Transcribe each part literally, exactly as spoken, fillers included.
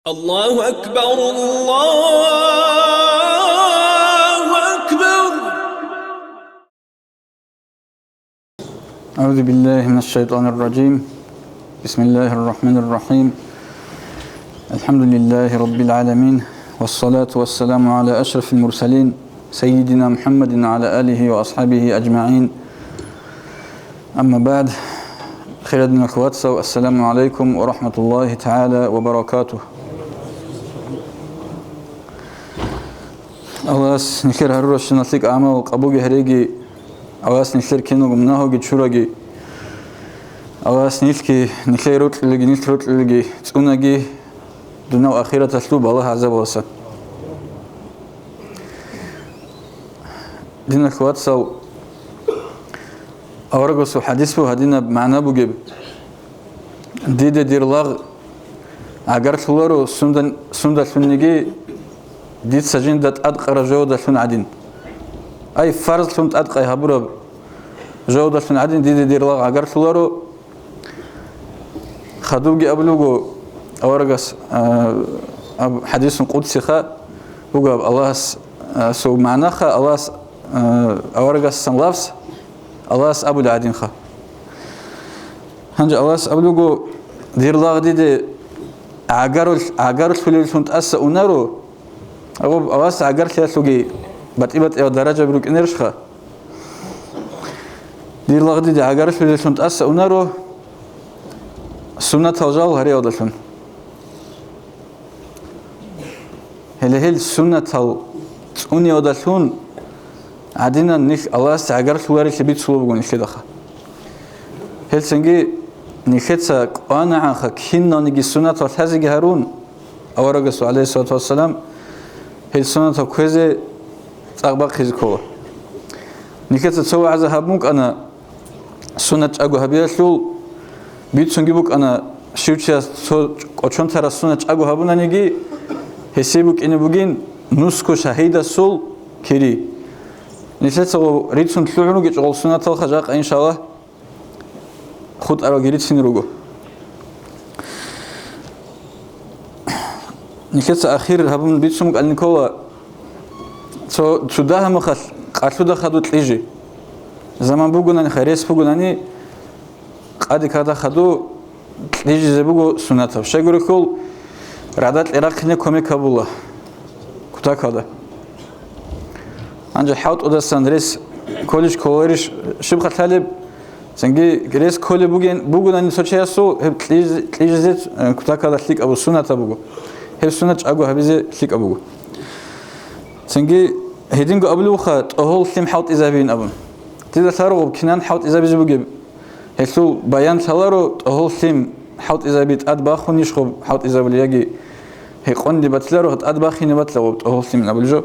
الله أكبر، الله أكبر. أعوذ بالله من الشيطان الرجيم. بسم الله الرحمن الرحيم. الحمد لله رب العالمين، والصلاة والسلام على أشرف المرسلين سيدنا محمد وعلى آله وأصحابه أجمعين. أما بعد. Хириял диналъул вацал, السلام عليكم ورحمة الله تعالى وبركاته. Аллагьас нилъер гьаруращиналъ лъикӀ гӀамал къабулги гьареги, Аллагьас нилъер киналго мунагьалги чураги, Аллагьас нилъги, нилъер рокьулелги, нилъ рокьулелги цӀунаги дуниял ахираталъул балагь-гӀазабалдаса. Диналъул вацал, аварагасул хадис буго гьадинаб магӀна бугеб: «Диде дир лагъ гӀагарлъуларо сунда-, сундалъунниги дица жинда тӀадкъараб жоялдалъун гӀадин». Ай, фарзлъун тӀадкъай гьабураб жоялдалъун гӀадин диде дир лагъ гӀагарлъуларо. Хадубги абулеб буго аварагас, а, аб-, хадисун къудсиха буго аб Аллагьас, а, сул магӀнаха, Аллагьас, а, аварагасдасан лафз Аллагьас абулеб гӀадинха. Гьанже Аллагьас абулеб буго: «Дир лагъ диде гӀагарулъ-, гӀагарлъулевлъун тӀаса унаро». Абу Аллагьас гӀагарлъиялъулги батӀи-батӀиял даражаби рукӀинарищха? «Дир лагъ диде гӀагарлъулевлъун тӀаса унаро суннатал жал гьариялдалъун». Гьеле гьел суннатал цӀуниялдалъун гӀадинан нилъ Аллагьасда гӀагарлъуларелъи бицулеб буго нилъедаха. Гьелцинги нилъеца кӀванагӀанха киналниги суннатал лъазеги гьарун, аварагасул, гӀалайгьиссалату вассалам, гьел суннатал кквезе цӀакъ бахъизе ккола. Нилъеца цо вагӀза гьабун букӀана, суннат чӀаго гьабиялъул, бицунги букӀана, щив чияс цо кӀочон тарас суннат чӀаго гьабунаниги, гьесие букӀине бугин нусго шагьидасул кири. Нилъецаго рицун лъугӀун ругечӀо гъол суннаталха жакъа, иншаллагь, хутӀаралги рицин руго. Нилъеца ахир гьабун бицун букӀанин ккола цо цо дагьаб мехалъ къалъуда хадуб кьижи. Заман бугонаниха, рес бугонани, къаде ккада хадуб кьижизе буго суннатаб. Щайгурелъул радакье рахъине кумек гьабула кутакалда. Гьанже хӀалтӀудасан рес кколищ кколарищ щибха лъалеб? Цинги рес кколеб бугин, бугунани цо чиясул, гьеб кьиж-, кьижизе, э, кутакалда лъикӀаб буго, суннатаб буго. Гьеб суннат чӀаго гьабизе лъикӀаб буго. Цинги гьединго абулебха, тӀогьол лъим хӀалтӀизабиин абун. Дида лъаро гъоб кинан хӀалтӀизабизе бугеб. Гьелъул баян лъаларо, тӀогьол лъим хӀалтӀизаби тӀад бахунищ гъоб хӀалтӀизабули, яги гьекъонде батиларо, тӀад бахине батила гъоб тӀогьол лъим абулеб жо.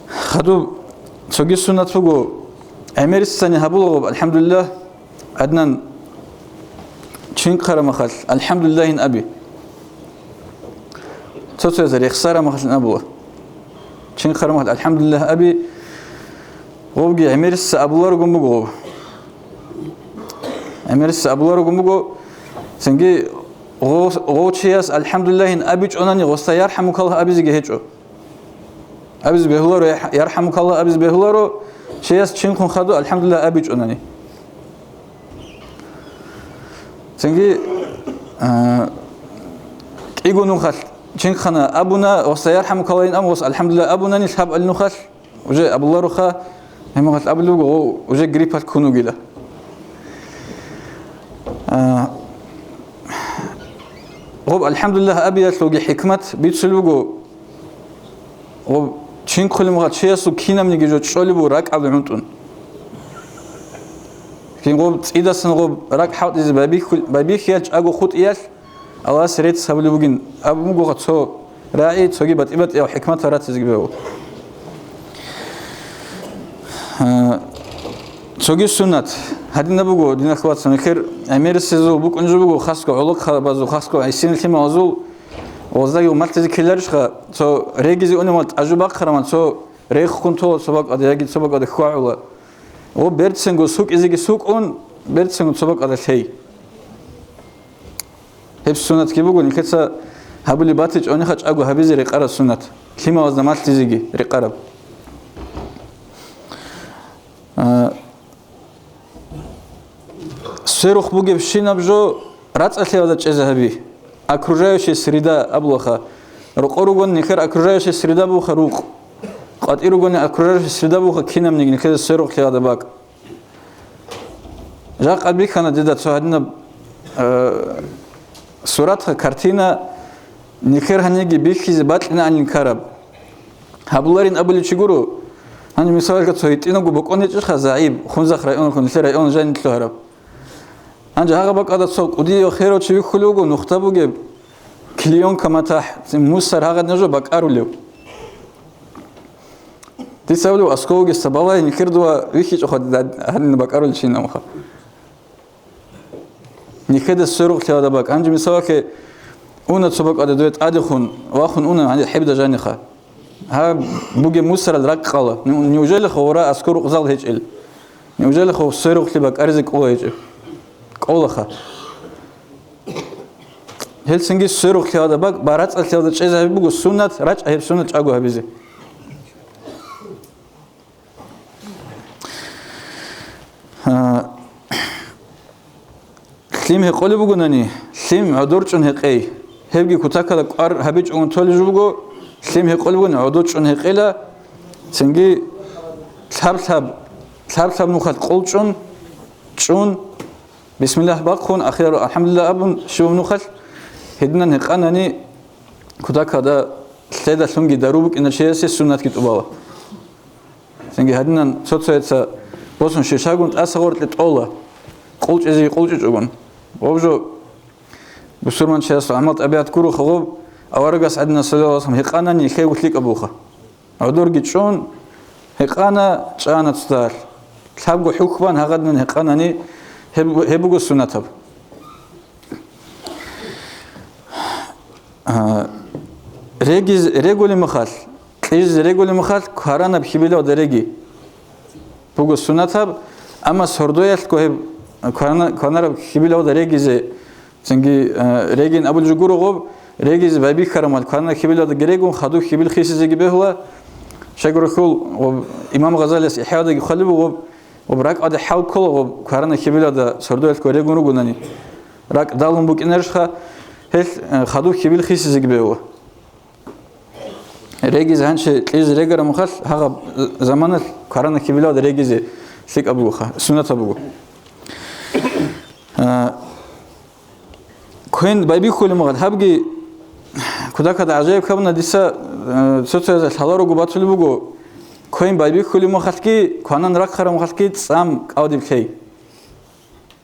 Хадуб цоги суннат буго, гӀемерисани гьабула гъоб, алхӀамдулиллагь, гӀаднан чинхъараб мехалъ, алхӀамдулиллагьин аби. Цо-цояз рехсараб мехалъ абула. Чинхъараб мехалъ, алхӀамдулиллагь аби, гъобги гӀемерисеца абуларогун буго гъоб. ГӀемерисеца абуларогун буго, цинги гъо-, гъов чияс алхӀамдулиллагьин абичӀонани, гъосда ярхӀамукаллагь абизеги гьечӀо. Абизе бегьуларо, я-, ярхӀамукаллагь абизе бегьуларо, чияс чинхъун хадуб алхӀамдулиллагь абичӀонани. Цинги, а, кӀиго нухалъ чинхъана абуна, гъосда ярхӀамукаллагьин абун, гъос алхӀамдулиллагь абунани, лъабали нухалъ уже абулароха, гьеб мехалъ абулеб буго, гъов уже гриппалъ ккун вугила. А, гъоб алхӀамдулиллагь абиялъулги хӀикмат бицулеб буго, гъоб чинхъулеб мехалъ чиясул кинабниги жо чӀолеб буго ракӀалда гӀунтӀун. Кин гъоб цӀидасан гъоб ракӀ хӀалтӀизе байбихьул-, байбихьиялъ чӀаго хутӀиялъ Аллагьас рецц гьабулеб бугин абун бугоха цо рагӀи, цоги батӀи-батӀиял хӀикматал ратизеги бегьула. А, цоги суннат. Гьадинаб буго, диналъул вацал, нилъер гӀемерисезул букӀун жо буго, хасго гӀолохъабазул, хасго гӀисинал лъималазул, гъоздаги умматлъизе ккеларищха, цо регизе унеб мехалъ тӀажу бахъараман, цо рехун тола цо бакӀалда яги цо бакӀалда хьвагӀула. О, берцинго сукӀизеги сукӀун, берцинго цо бакӀалда лъей. Гьеб суннатги буго, нилъеца Гьабулеб батичӀониха чӀаго гьабизе рекъараб суннат, лъималазда малъизеги рекъараб. А, сверухъ бугебщинаб жо рацӀцӀалъиялда чӀезе гьаби. Окружающая среда абулаха. Рокъор ругони нилъер окружающая среда буха рукъ. КъватӀир ругони окружающая среда буха кинабниги нилъеда сверухълъиялда бакӀ. Жакъа бихьана дида цо гьадинаб, э, суратха, картина, нилъер гьаниги бихьизе бакьинаанин ккараб. Гьабуларин абулев чи гуро, гьаниб мисалалъе цо гьитӀинабго бокӀонечӀеха загӀип, Хунзахъ районалъул, нилъер район жаниб лъугьараб. Гьанже гьагъа бакӀалда цо кӀудияв херав чи вихьулев вуго, нухда бугеб, клеёнка матахӀ, мусор гьагъадинаб жо бакӀарулев. Дица абулеб, аскӀовеги сабалай, нилъер дова вихьичӀоха гьадин бакӀарулел чи нахъа. Нилъеда сверухълъиялда бакӀ. Гьанже мисалалъе, уна цо бакӀалда дуе тӀадехун, вахун уна, гьаниб хӀебда жаниха. Гьаб бугеб мусорал раккъала. Ну, неужели ховра аскӀов рукъзал гьечӀел? Неужели хов сверухълъи бакӀаризе кӀола гьечӀеб? КӀолаха. Гьелцинги сверухълъиялда бакӀ, барацӀцӀалъиялда чӀезе гьаби буго суннат, рачӀа гьеб суннат чӀаго гьабизе. А, лъим гьекъолеб бугонани, лъим гӀодор чӀун гьекъей. Гьебги кутакалда кӀвар гьабичӀогун толеб жо буго, лъим гьекъолеб бугони гӀодор чӀун гьекъела, цинги лъаб-лъаб, лъаб-лъаб нухалъ къул чӀун, чӀун, бисмиллагь бахъун, ахирал алхӀамдулиллагь абун, щибаб нухалъ гьединан гьекъанани, кутакалда лъедалъунги дару букӀина чиясе суннатги тӀубала. Цинги гьадинан цо-цояца босун шишагун тӀаса гъоркье тӀола, къулчӀизе къулчӀичӀогун. Гъоб жо бусурманчиясул гӀамал-тӀабигӀат гурухъа гъоб, аварагас гӀадинан саллаллагьу гӀалайгьи вассалам гьекъанани лъайгу лъикӀаб буха. ГӀодорги чӀун гьекъана, чӀана цоцалъ. Лъабго хӀухьбан гьагъадинан гьекъанани гьеб, гьеб буго суннатаб. А, региз-, регулеб мехалъ, кьижизе регулеб мехалъ, кваранаб хьибилалда реги буго суннатаб, амма сордоялъго гьеб квана-, кванараб хьибилалда регизе, цинги, а, регин абулеб жо гуро гъоб, регизе байбихьараб мехалъ кваранаб хьибилалдаги регун, хадуб хьибил хисизеги бегьула. Щайгурелъул гъоб имам Гъазалияс ИхӀядаги хъвалеб буго гъоб, гъоб ракӀалде хӀал ккола гъоб кваранаб хьибилалда сордоялъго регун ругонани. РакӀ далун букӀинарищха, гьелъ, э, хадуб хьибил хисизеги бегьула. Региз гьанже кьижизе регараб мехалъ, гьагъаб заманалъ кваранаб хьибилалда регизе лъикӀаб бугоха, суннатаб буго. А, квен байбихьулеб мехалъ, гьабги кутакалда гӀажаиб гьабуна дица, а, цо-цояз лъаларого батулеб буго, квен байбихьулеб мехалъги, кванан рахъараб мехалъги цӀам кӀалдиб лъей.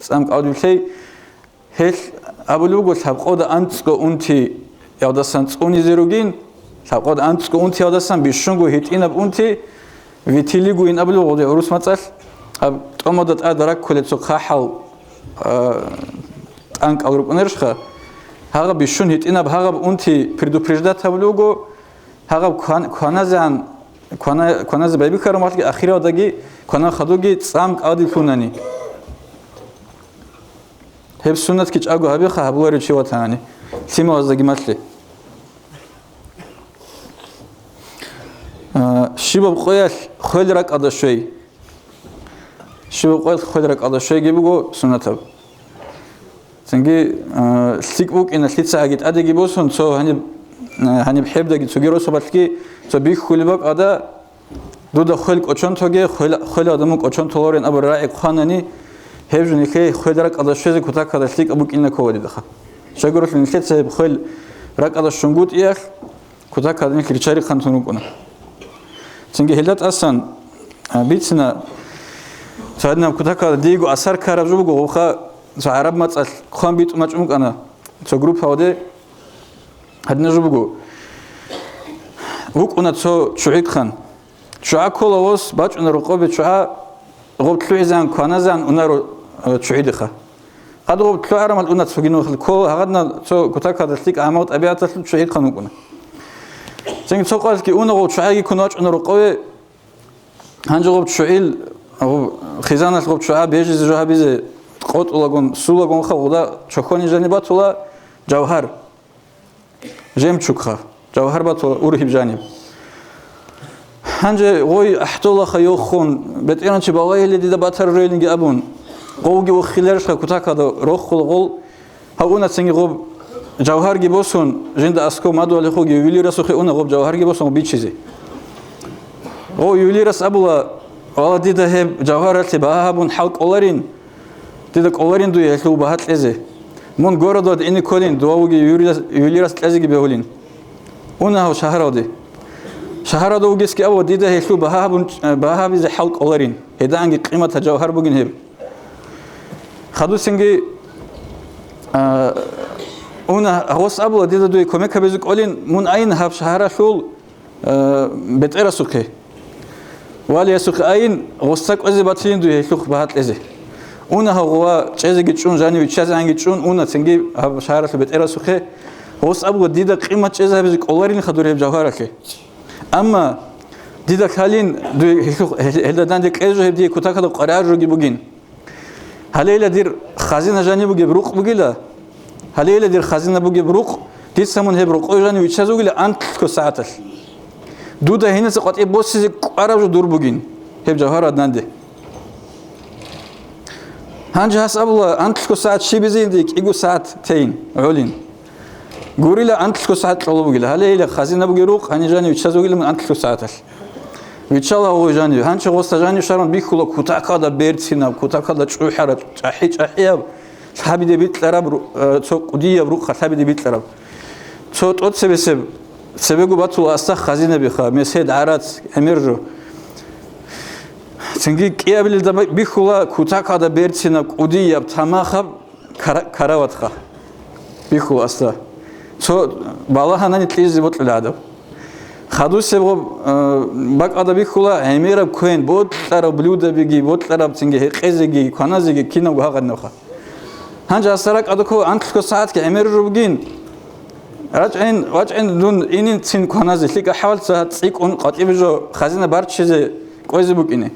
ЦӀам кӀалдиб лъей. Гьелъ абулеб буго, лъабкъода анцӀго унтиялдасан цӀунизе ругин, лъабкъода анцӀго унтиялдасан бищунго гьитӀинаб унти, витилигуин абулеб буго гъурус мацӀалъ, гьаб тӀомада тӀад раккулел цо хъахӀал, а, тӀанкӀал рукӀунарищха, гьагъаб бищун гьитӀинаб гьагъаб унти предупреждать гьабулеб буго, гьагъаб кван-, кваназегӀан, квана-, кваназе байбихьараб мехалъги, ахиралдаги кванан хадубги цӀам кӀалдиб лъунани. Гьеб суннатги чӀаго гьабиха, гьабуларев чи ватани, лъималаздаги малъе. А, щибаб къоялъ хвел ракӀалда щвей. Щибаб къоялъ хвел ракӀалда щвейги буго суннатаб. Цинги, а, лъикӀ букӀина, лъицагӀаги тӀадеги босун, цо гьаниб, а, гьаниб хӀебдаги цоги росабалъги цо бихьулеб бакӀалда, дуда хвел кӀочон тоге, хвел, хвел гьадамун кӀочон толарин абураб рагӀи хъванани, гьеб жо нилъее хвел ракӀалда щвезе кутакалда лъикӀаб букӀина ккола дидаха. Щайгурелъул нилъеца гьеб хвел ракӀалда щунгутӀиялъ, кутакалда нилъ ричарихъан тун рукӀуна. Цинги гьелда тӀасан, а, бицина, цо гьадинаб кутакалда диего асар ккараб жо буго, гъобха цо гӀараб мацӀалъ хъван битӀун бачӀун букӀана цо группаялде, гьадинаб жо буго. ВукӀуна цо ччугӀихъан. ЧчугӀа ккола гъос, бачӀуна рокъобе ччугӀа, гъоб лъугӀизегӀан кваназегӀан унаро, э, ччугӀидеха. Гьадгъоб лъугӀараб мехалъ уна цоги нухалъ ккола, гьагъадна цо кутакалда лъикӀ гӀамал-тӀабигӀаталъул ччугӀихъан вукӀуна. Цинги цо къоялъги уна гъов ччугӀаги ккун вачӀуна рокъове, гьанже гъоб ччугӀил, гъоб хизаналъ гъоб ччугӀа бежизе жо гьабизе къотӀулагун, сулагунха гъуда чохьони жаниб батула жавгьар. Жемчугха, жавгьар батула ургьиб жаниб. Гьанже гъой ахӀдолаха йохун, бетӀеран чи балагьиле дида батарурелинги абун, гъовги воххиларищха кутакалда рохула гъол, гьав уна цинги гъоб жавгьарги босун, жинда асков мадугьалихъуги ювелирасухъе уна гъоб жавгьарги босун бичизе. Гъов ювелирас абула, вала, дида гьеб жавгьаралъе багьа гьабун хӀал кӀоларин, дида кӀоларин дуе гьелъул багьа кьезе. Мун городалда ине кколин, дова вуги ювелирас, ювелирас кьезеги бегьулин. Уна гьав шагьаралде. Шагьаралда вугесги абула, дида гьелъул багьа гьабун, багьа гьабизе хӀал кӀоларин. Гьедаанги къиматаб жавгьар бугин гьеб. Хадусинги, а, уна гъос абула, дида дуе кумек гьабизе кӀолин, мун айин гьаб шагьаралъул, а, бетӀерасухъе. Валиясухъе айин, гъосда кӀвезе батилин дуе гьелъухъ багьа кьезе. Уна гьав гъова чӀезеги чӀун, жанив виччазегӀанги чӀун, уна цинги гьаб шагьаралъул бетӀерасухъе. Гъос абула, дида къимат чӀезе гьабизе кӀоларилиха дур гьеб жавгьаралъе. Амма дида лъалин, дуе гьелъухъ-, гьел-, гьелда данде кьезе жо гьеб дие кутакалда къваригӀараб жоги бугин. Гьалейила дир хазина жаниб бугеб рукъ бугила, гьалейила дир хазина бугеб рукъ, дица мун гьеб рокъой жанив виччазе вугила анлъго сагӀаталъ. Дуда гьениса къватӀиб босизе кӀвараб жо дур бугин, гьеб жавгьар данде. Гьанже гьас абула, анлъго сагӀат щибизе инде, кӀиго сагӀат тейин, гӀолин. Гурила, анлъго сагӀат кьола бугила. Гьале гьила хазина бугеб рукъ, гьаниб жанив виччазе вугила мун анлъго сагӀаталъ. Виччала гъой жанив. Гьанчо гъоса жанив шарун бихьула кутакалда берцинаб, кутакалда чӀухӀараб, чӀахӀи-чӀахӀияб, лъабиде бикьараб ру-, э, цо кӀудияб рукъа лъабиде бикьараб. Цо тӀоцебесеб цебего батула асда хазинабиха, месед, гӀарац, гӀемер жо. Цинги кӀиабилелда бихьула кутакалда берцинаб, кӀудияб, тамахаб, кара-, караватха бихьула асда. Цо балагьанани кьижизе бокьула гӀадаб. Хадусеб гъоб, э, бакӀалда бихьула гӀемераб квен, бокьараб блюдабиги, бокьараб цинги гьекъезеги, кваназеги кинабго гьагъанабха. Гьанже асда ракӀалда ккола анлъго сагӀатги гӀемер жо бугин. РачӀин, вачӀин дун инин цин кваназе, лъикӀа хӀалца цӀикӀкӀун къватӀибе жо хазина барччизе кӀвезе букӀине.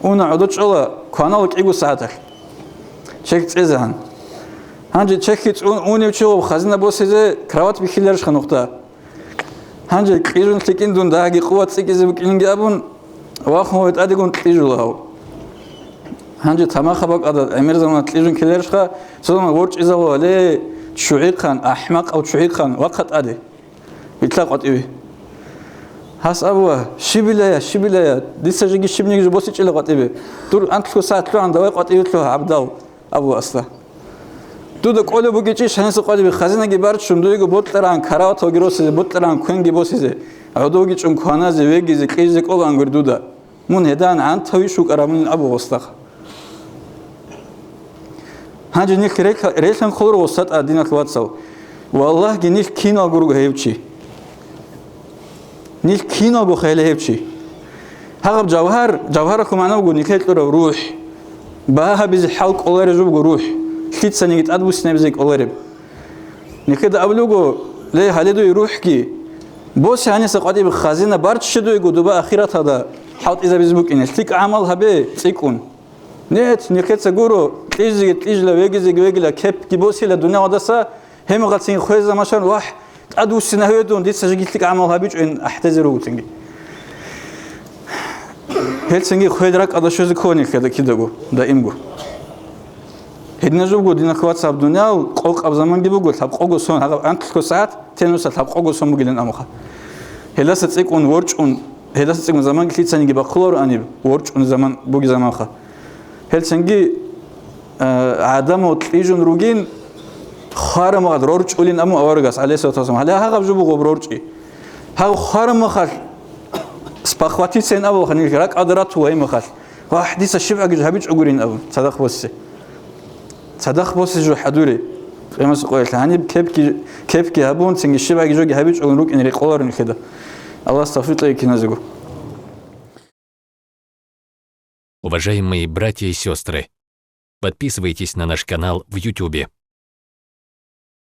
Уна гӀодов чӀола, кванала кӀиго сагӀаталъ. Чехь цӀезегӀан. Гьанже чехьги цӀун унев чи гъоб хазина босизе кровать бихьиларищха нухда? Гьанже кьижун лъикӀин дун дагьаги къуват цӀикӀкӀизе букӀинги абун, вахун гъой тӀадегун кьижула гьав. Гьанже тамахаб бакӀалда гӀемер замана кьижун ккеларищха, цо заман ворчӀизавула, ле, ччугӀихъан, ахӀмакъав ччугӀихъан, вахъа тӀаде. Вилълъа къватӀиве. Гьас абула, щибилая, щибилая, дица жеги щибниги жо босичӀила къватӀиве. Дур анлъго сагӀат лъугӀан, давай къватӀиве лъугьа, гӀабдал, абула асда. Дуда кӀолеб бугечӀищ гьаниса къватӀиве, хазинаги барччун, дуего бокьарагӀан, караваталги росизе, бокьарагӀан квенги босизе, гӀодовги чӀун кваназе, вегизе, кьижизе кӀолаангури дуда. Мун гьедан гӀантавищ вукӀараб мун абу гъосдахъ. Гьанже нилъ релъа-, релъан кколаро гъосда тӀад, диналъ вацал. Валлагьги, нилъ киналго руго гьев чи. Нилъ киналго хъела гьев чи. Гьагъаб жавгьар, жавгьаралъул магӀна буго нилъее кьураб рухӀ. Багьа гьабизе хӀал кӀолареб жо буго рухӀ. Лъицаниги тӀадбуссинабизе кӀолареб. Нилъеда абулеб буго, ле, гьале дуе рухӀги, босе гьаниса къватӀибе хазина барччи дуего доба ахираталда хӀалтӀизабизе букӀине, лъикӀ гӀамал гьабе цӀикӀкӀун. Нет, нилъеца гуро, кьижизеги кьижила, вегизеги вегила, кепги босила дунялалдаса, гьемухъалцин хвеза машан, вагь, тӀадвуссина гьев дун, дица жеги лъикӀ гӀамал гьабичӀо ин ахӀдезе руго цинги. Гьелцинги хвел ракӀалда щвезе ккола нилъеда кидаго, даимго. Гьединаб жо буго, диналъ вацал, гьаб дуниял къокъаб заманги буго, лъабкъого сон, гьагъаб анлъго сагӀат, тенуса лъабкъого сон бугилан амуха. Гьелдаса цӀикӀкӀун ворчӀун, гьелдаса цӀикӀкӀун заманги лъицаниги бахъуларо аниб, ворчӀун заман буги заманха. Гьелцинги, э, гӀадамал кьижун ругин, хварамагъад рорчӀулин аму аварагас, гӀалейхиссалату вассалам. Гьале гьагъаб жо буго рорчӀи. Гьав хварамахал спохватиться ин абулха, нилъ ракӀалда ратула гьимахал. Вагь, дица щибгӀаги жо гьабичӀо гурин абун, цадахъ босе. Цадахъ босе жо хӀадуре. Къемас къоялъ гьаниб кепги, кепги гьабун, цинги щибгӀаги жоги гьабичӀогун рукӀин рекъоларун хида. Аллагьас тавфикъ кьеги киназего. Уважаемые братья и сестры, подписывайтесь на наш канал в Ютубе.